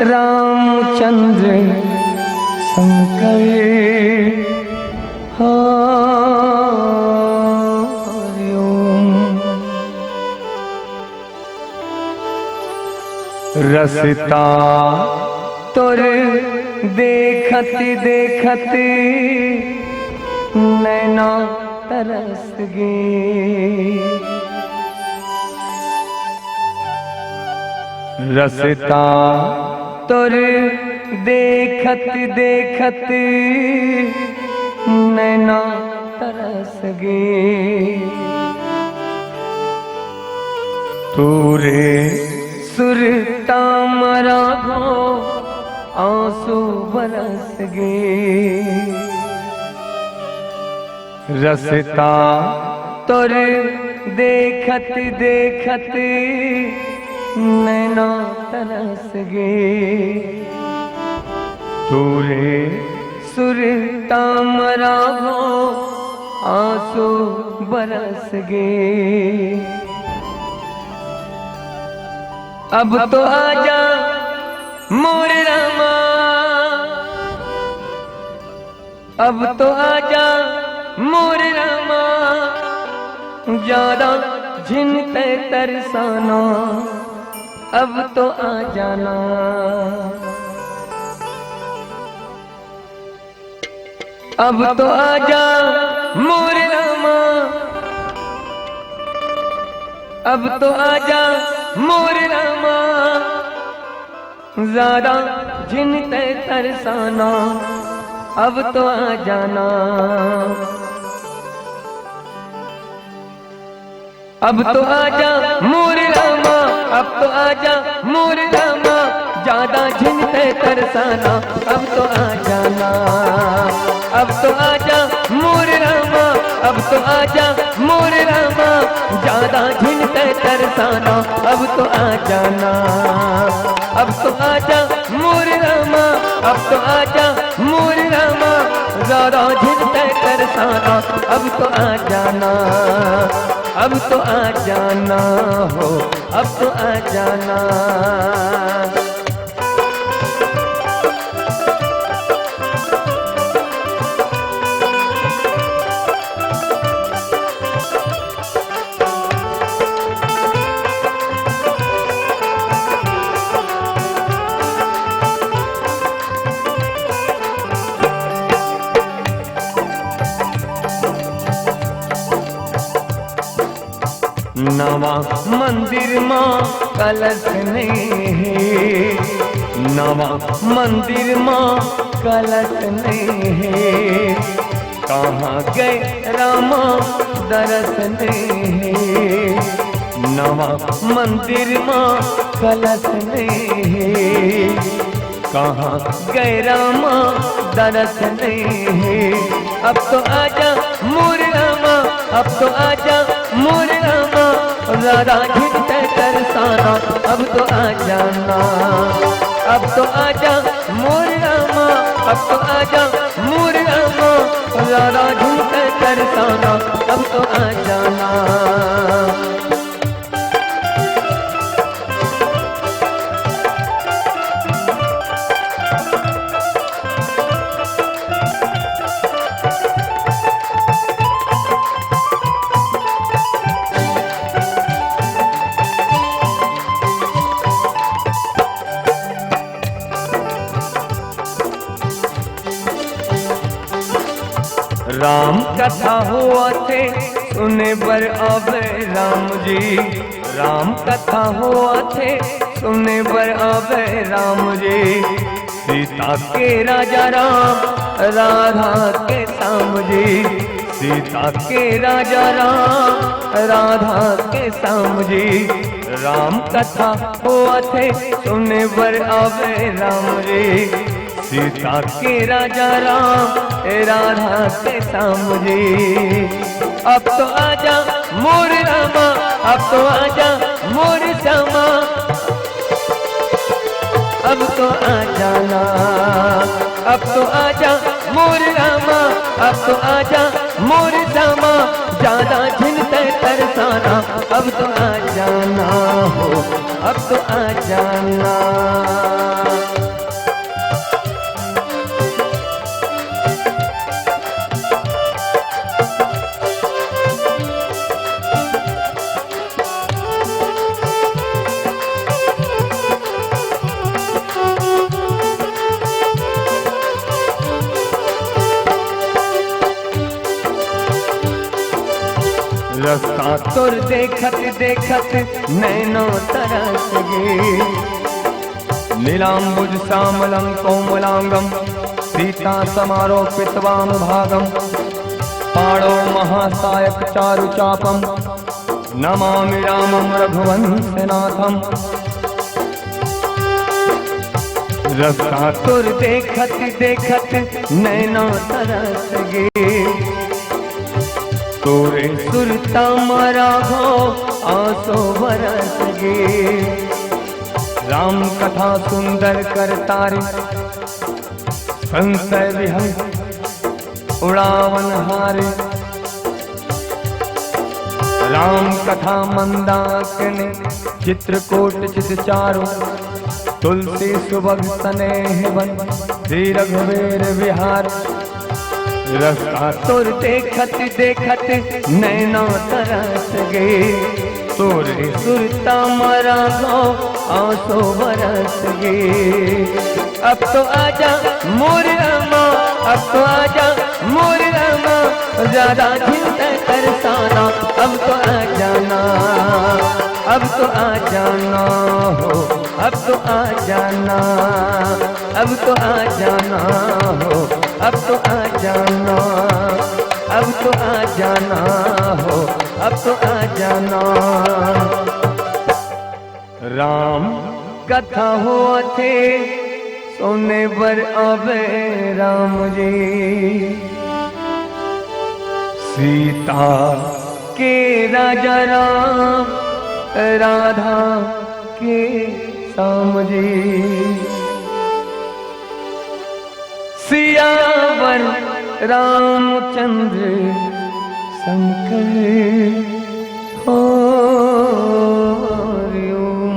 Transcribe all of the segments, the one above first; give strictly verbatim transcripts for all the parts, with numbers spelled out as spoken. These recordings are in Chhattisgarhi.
रामचंद्र शंकर हरि ओम। रसता तोर देखत देखत नैना तरस गे। रसता तोर देखत देखत नैना तरस गे। तोरे सुरता म राघो आंसू बरस गे। रसता तोर देखत देखत नैना तरस गे। तोरे सुरता म राघो आंसू बरस गे। अब तो आजा मोर रामा, अब तो आजा मोर रामा, ज्यादा झिन तैं तरसाना, अब तो आ जाना। अब तो आजा मोर रामा, अब तो आजा मोर रामा, ज्यादा झिन तैं तरसाना, अब तो आ जाना। अब तो आजा मोर रामा, अब तो आजा मोर रामा, ज्यादा झिन तैं तरसाना, अब तो आ जाना। अब तो आजा मोर रामा, अब तो आजा मोर रामा, ज्यादा झिन तैं तरसाना, अब तो आ जाना। अब तो आजा मोर रामा, अब तो आजा मोर रामा, ज्यादा झिन तैं तरसाना, अब तो आ जाना। अब तो आ जाना हो, अब तो आ जाना। नवा मंदिर मा कलश नइ हे, नवा मंदिर मा कलश नइ हे, कहाँ गए रामा दरस नइ हे। नवा मंदिर मा कलश नइ हे, कहाँ गए रामा दरस नइ हे। अब तो आजा मोर रामा, अब तो आजा मोर रामा, ज्यादा झिन तैं तरसाना, अब तो आ जाना। अब तो आजा मोर रामा, अब तो आजा मोर रामा, ज्यादा झिन तैं तरसाना, अब तो आ जाना। राम कथा होवथे, सुने बर आवे राम जी। राम कथा होवथे, सुने बर आवे राम जी। सीता के राजा राम, राधा के श्याम जी। सीता के राजा राम, राधा के श्याम जी। राम कथा होवथे, सुने बर आवे राम जी। सीता के राजा राम, ए राधा के श्याम जी। अब तो आजा मोर रामा, अब तो आजा मोर श्यामा, अब तो आ जाना। अब तो आजा मोर रामा, अब तो आजा मोर श्यामा, ज्यादा झिन तैं तरसाना, अब तो आ जाना हो, अब तो आ जाना। रस्ता तोर देखत देखत नैनो तरस गे। नीलाम्बुज श्यामलं कोमलांगं सीता समारोपित वाम भागं। पाणौ महासायक चारु चापं नमामि रामं रघुवंशनाथं। रस्ता तोर देखत देखत नैना तरस गे। तोरे सुरता म राघव आंसू बरस गे। राम कथा सुंदर करतारे संशय विहंग उड़ावन हारे। राम कथा मंदाकिनी चित्रकूट चित चारु। तुलसी सुभग सनेह वन श्री रघुवीर विहार। रस्ता तोर देखत देखत नैना तरस गे। तोरे सुरता म राघव आंसू बरस गे। अब तो आजा मोर रामा, अब तो आजा मोर रामा, ज्यादा झिन तैं तरसाना। अब तो आ जाना, अब तो आ जाना हो, अब तो आ जाना, अब तो आ जाना हो, अब तो आ जाना, अब तो आ जाना हो, अब तो आ जाना। राम कथा होथे सुने बर आवे राम जी। सीता के राजा राम, राधा के श्याम जी। सियावर रामचंद्र शंकर हरि ओम।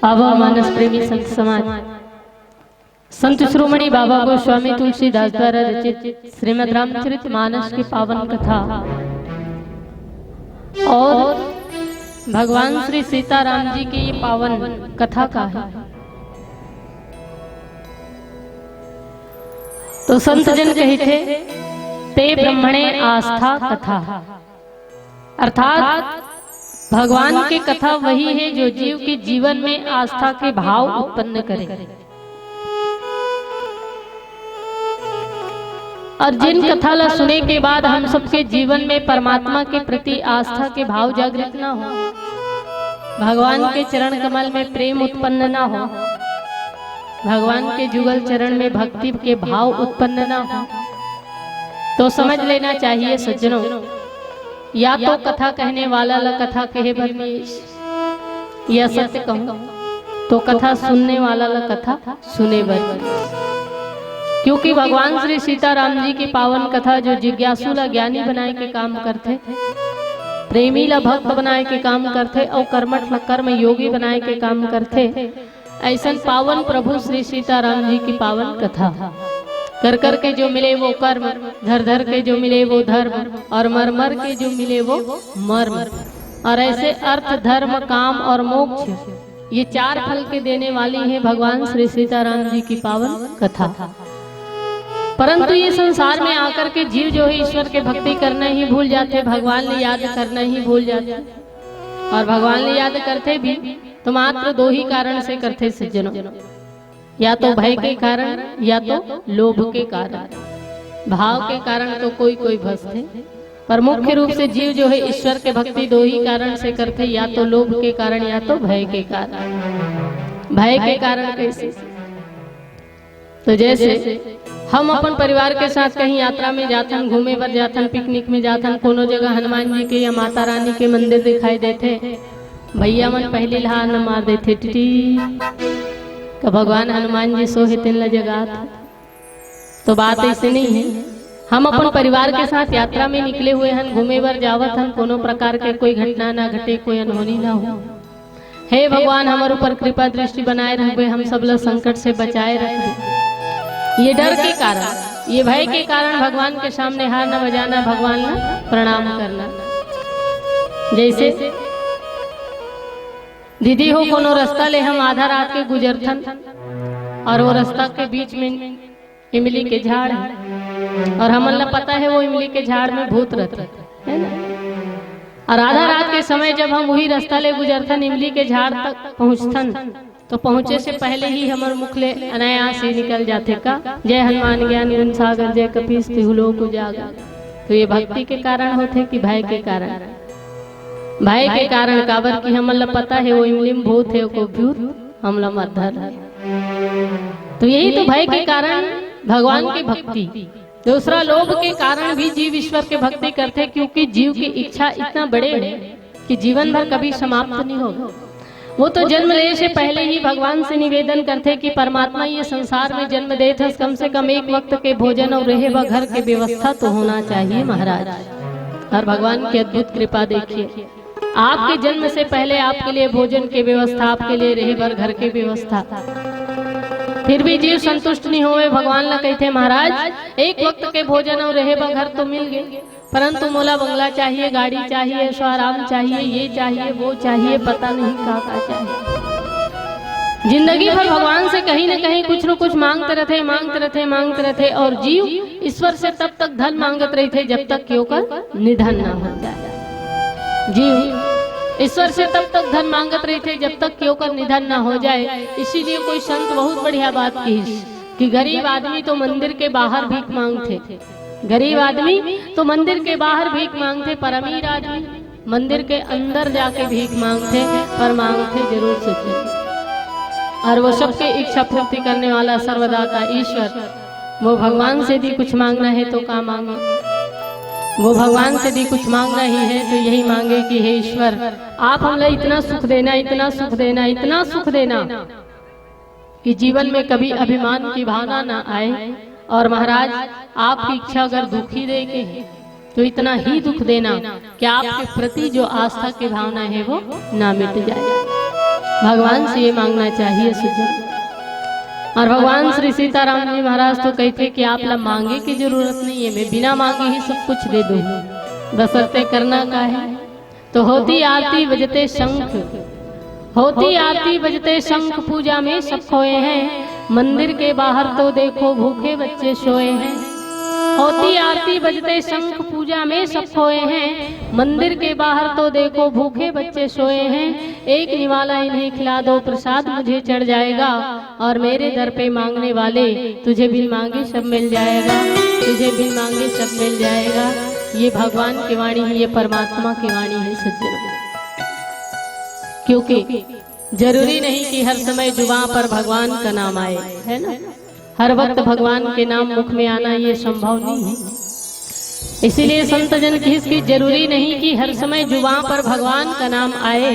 आवा मानस प्रेमी संत समाज, संत शिरोमणि बाबा गोस्वामी तुलसीदास द्वारा रचित श्रीमद् रामचरित मानस की पावन कथा और भगवान श्री सीताराम जी की ये पावन कथा का है। तो संत जन कहिथे, ते ब्रह्मणे आस्था कथा, अर्थात भगवान के कथा वही है जो जीव के जीवन में आस्था के भाव उत्पन्न करे। और जिन कथा ला सुने के बाद हम सबके जीवन में परमात्मा के प्रति आस्था के भाव जागृत ना हो, भगवान के चरण कमल में प्रेम उत्पन्न ना हो, भगवान के जुगल चरण में भक्ति के भाव उत्पन्न ना हो, तो समझ लेना चाहिए सज्जनों, या तो कथा कहने वाला ला कथा कहे बर मिलिस, या सत्य कहूं तो कथा सुनने वाला ला कथा सुने बर मिलिस। क्योंकि भगवान श्री सीताराम जी की पावन कथा जो जिज्ञासु ला ज्ञानी बनाए के काम करथे, प्रेमी ला भक्त बनाए के काम करथे और कर्मठ ला कर्म योगी बनाए के काम करथे, ऐसन पावन प्रभु श्री सीताराम जी की पावन कथा। कर कर के जो मिले वो कर्म, धर धर के जो मिले वो धर्म, और मर मर के जो मिले वो मर्म। और ऐसे अर्थ, धर्म, काम और मोक्ष, ये चार फल के देने वाली है भगवान श्री सीताराम जी की पावन कथा। परंतु ये संसार में आकर के जीव जो है ईश्वर के भक्ति करना ही भूल जाथे, भगवान ला याद करना ही भूल जाथे। और भगवान ला याद करथे भी तो मात्र दो ही कारण से करथे सज्जनों, या तो भय के कारण या तो लोभ के कारण। भाव के कारण तो कोई कोई भजथे, पर मुख्य रूप से जीव जो है ईश्वर के भक्ति दो ही कारण से करथे, या तो लोभ के कारण या तो भय के कारण। भय के कारण कैसे? तो जैसे हम अपन परिवार के साथ कहीं यात्रा में जाथन, घूमे बर जाथन, पिकनिक में जाथन, कोनो जगह हनुमान जी के या माता रानी के मंदिर दिखाई देथे, भैया मन पहली लहार न मार देथे, टिटी, का भगवान हनुमान जी सोहे तेन ला जगात। तो बात ऐसे नहीं है। हम अपन परिवार के साथ यात्रा में निकले हुए हन, घूमे बर जावत हन, कोनो प्रकार के कोई घटना ना घटे, कोई अनहोनी ना हो। हे भगवान, हमर ऊपर कृपा दृष्टि बनाए रखबे, हम सब ला संकट से बचाए रखबे। ये डर के कारण, ये भय के कारण भगवान के सामने हार न बजाना, भगवान ला प्रणाम करना। जैसे दीदी हो, कोनो रास्ता ले हम आधा रात के गुजरथन और वो रास्ता के बीच में इमली के झाड़ है, और हमन ला पता है वो इमली के झाड़ में भूत रहते, है ना? और आधा रात के समय जब हम वही रास्ता ले गुजरथन, इमली के झाड़ तक पहुँचथन, तो पहुँचे से पहले ही हमर मुख ले अनायास ही निकल जाथे का, "जय हनुमान ज्ञान गुण सागर, जय कपीस तिहु लोक उजागर।" तो ये भक्ति के कारण होथे कि भय के कारण? भय के कारण, काबर कि हमन ला पता है वो इमली में भूत है, ओको भूत हमला मत धर। तो यही तो भय के कारण भगवान की भक्ति। दूसरा, लोभ के कारण भी जीव ईश्वर के भक्ति करथे, क्योंकि जीव की इच्छा इतना बड़े है कि जीवन भर कभी समाप्त नहीं होगा। वो तो जन्म ले से पहले ही भगवान से निवेदन करथे कि परमात्मा, ये संसार में जन्म देत हस, कम से कम एक वक्त के भोजन और रहे बर घर के व्यवस्था तो होना चाहिए महाराज। और भगवान की अद्भुत कृपा देखिए, आपके जन्म से पहले आपके लिए भोजन के व्यवस्था, आपके लिए रहे बर घर के व्यवस्था, फिर भी जीव संतुष्ट नहीं होवे। भगवान ला कहिथे, "महाराज, एक वक्त के भोजन और रहे बर घर तो मिल गए, परंतु मोला बंगला चाहिए, गाड़ी चाहिए, ऐशो आराम चाहिए, ये चाहिए, वो चाहिए, पता नहीं का का चाहिए।" जिंदगी भर भगवान से कहीं न कहीं कुछ न कुछ मांगते रहते, मांगते रहते, मांगते रहते, और जीव ईश्वर से तब तक धन मांगत रहते जब तक कि ओकर निधन ना हो जाए। जीव ईश्वर से तब तक धन मांगत रहते जब तक कि ओकर निधन ना हो जाए। इसीलिए कोई संत बहुत बढ़िया बात कहिस कि गरीब आदमी तो मंदिर के बाहर भीख मांगथे, गरीब आदमी तो मंदिर के बाहर भीख मांगथे, पर अमीर आदमी मंदिर के अंदर जाके भीख मांगथे, पर मांगथे जरूर सच्चे। और वो सबके इच्छा पूर्ति करने वाला सर्वदाता ईश्वर, वो भगवान से भी कुछ मांगना है तो का मांगे? वो भगवान से भी कुछ मांगना ही है तो यही मांगे कि हे ईश्वर, आप हमला इतना सुख देना, इतना सुख देना, इतना सुख देना कि जीवन में कभी अभिमान की भावना ना आए। और महाराज, आपकी इच्छा अगर दुखी दे के है तो इतना ही दुख देना कि आपके प्रति जो आस्था की भावना है वो ना मिट जाए। भगवान से ये मांगना चाहिए सुजन। और भगवान श्री सीताराम जी महाराज तो कहते कि आप ला मांगे की जरूरत नहीं है, मैं बिना मांगे ही सब कुछ दे दूँ, बशर्ते करना का है। तो होती आरती बजते शंख, होती आरती बजते शंख, पूजा में सब खोए हैं। मंदिर के बाहर तो देखो भूखे बच्चे सोए हैं। होती आरती बजते शंख, पूजा में सब खोए हैं। मंदिर के बाहर तो देखो भूखे बच्चे सोए हैं। एक निवाला इन्हें खिला दो, प्रसाद मुझे चढ़ जाएगा। और मेरे दर पे मांगने वाले, तुझे बिन मांगे सब मिल जाएगा, तुझे बिन मांगे सब मिल जाएगा। ये भगवान की वाणी है, ये परमात्मा की वाणी है सज्जनों। क्योंकि जरूरी नहीं कि हर समय जुबान पर भगवान का नाम आए, है ना? हर वक्त भगवान के नाम मुख में आना ये संभव नहीं है। इसीलिए संत जन कहिस कि जरूरी नहीं कि हर समय जुबान पर भगवान का नाम आए,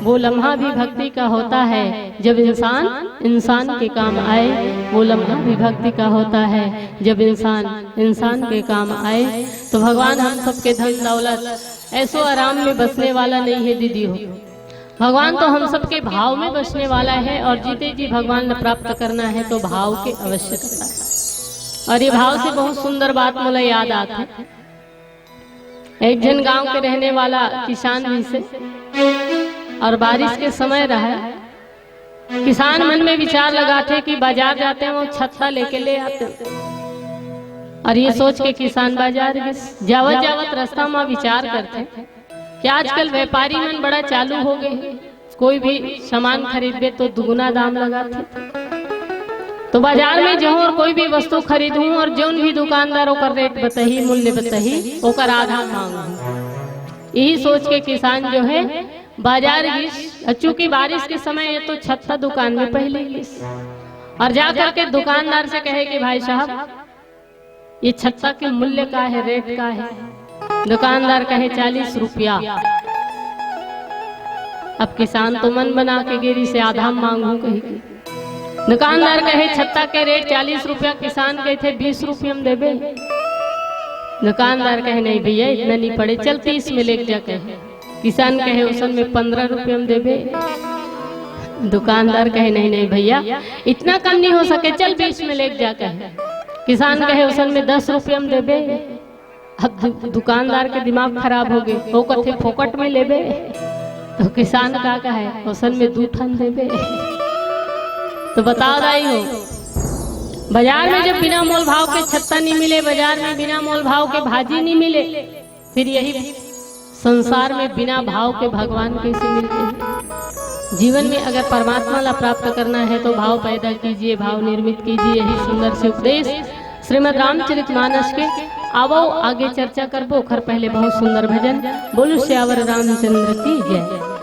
वो लम्हा भी भक्ति का होता है जब इंसान इंसान के काम आए। वो लम्हा भी भक्ति का होता है जब इंसान इंसान के काम आए। तो भगवान हम सबके धन दौलत ऐसो आराम में बसने वाला नहीं है दीदी हो। भगवान तो हम सबके भाव में बसने वाला है और जीते जी भगवान ला प्राप्त करना है तो भाव के आवश्यकता है। और ये भाव से बहुत सुंदर बात मोला याद आथे। एक झन गांव के रहने वाला किसान जी से, और बारिश के समय रहा, किसान मन में विचार लगाथे कि बाजार जाते हैं, वो छत्ता लेके ले आते हैं। और ये सोच के किसान बाजार गिस। जावत जावत रास्ता में विचार करथे कि आजकल व्यापारी मन बड़ा चालू हो गए हैं, कोई भी सामान खरीदबे तो दुगुना दाम लगाथे। तो बाजार में जाहूं और कोई भी वस्तु खरीदूं और जौन भी दुकानदार ओकर रेट बताही, मूल्य बताही, ओकर आधा मांगहूं। यही सोच के किसान जो है बाजार गिस। चूंकि बारिश के समय ये तो छत्ता दुकान में पहले गिस और जा करके दुकानदार से कहे कि भाई साहब, ये छत्ता के मूल्य का है, रेट का है? दुकानदार कहे, "चालीस रुपया।" अब किसान तो मन बना के गे रिहिसे आधा मांगहूं कही के। दुकानदार कहे, "छत्ता के रेट चालीस रुपया।" किसान कहिथे, "बीस रुपया में देबे?" दुकानदार कहे, "नहीं भैया, इतना नहीं पड़े, चल तीस में लेके जा," कहे। किसान कहे, "ओसन में पंद्रह रुपया में देबे?" दुकानदार कहे, "नहीं, नहीं भैया, इतना कम नहीं हो सके, चल बीस में लेके जा," कहे। किसान कहे, "ओसन में दस रुपया में देबे?" अब दु-, दुकानदार के दिमाग खराब हो गए, वो कथे, "फोकट में लेबे?" तो किसान का कहे, "ओसन में दू ठन देबे?" तो बताओ दाई हो, बाजार में जब बिना मोल भाव के छत्ता नहीं मिले, बाजार में बिना मोल भाव के भाजी नहीं मिले, फिर यही संसार में बिना भाव के भगवान कैसे मिलते हैं? जीवन में अगर परमात्मा ला प्राप्त करना है तो भाव पैदा कीजिए, भाव निर्मित कीजिए। यही सुंदर से उपदेश श्रीमद् रामचरित मानस के। आवो आगे चर्चा करबो, ओखर पहले बहुत सुंदर भजन। बोलो सियावर रामचंद्र की जय।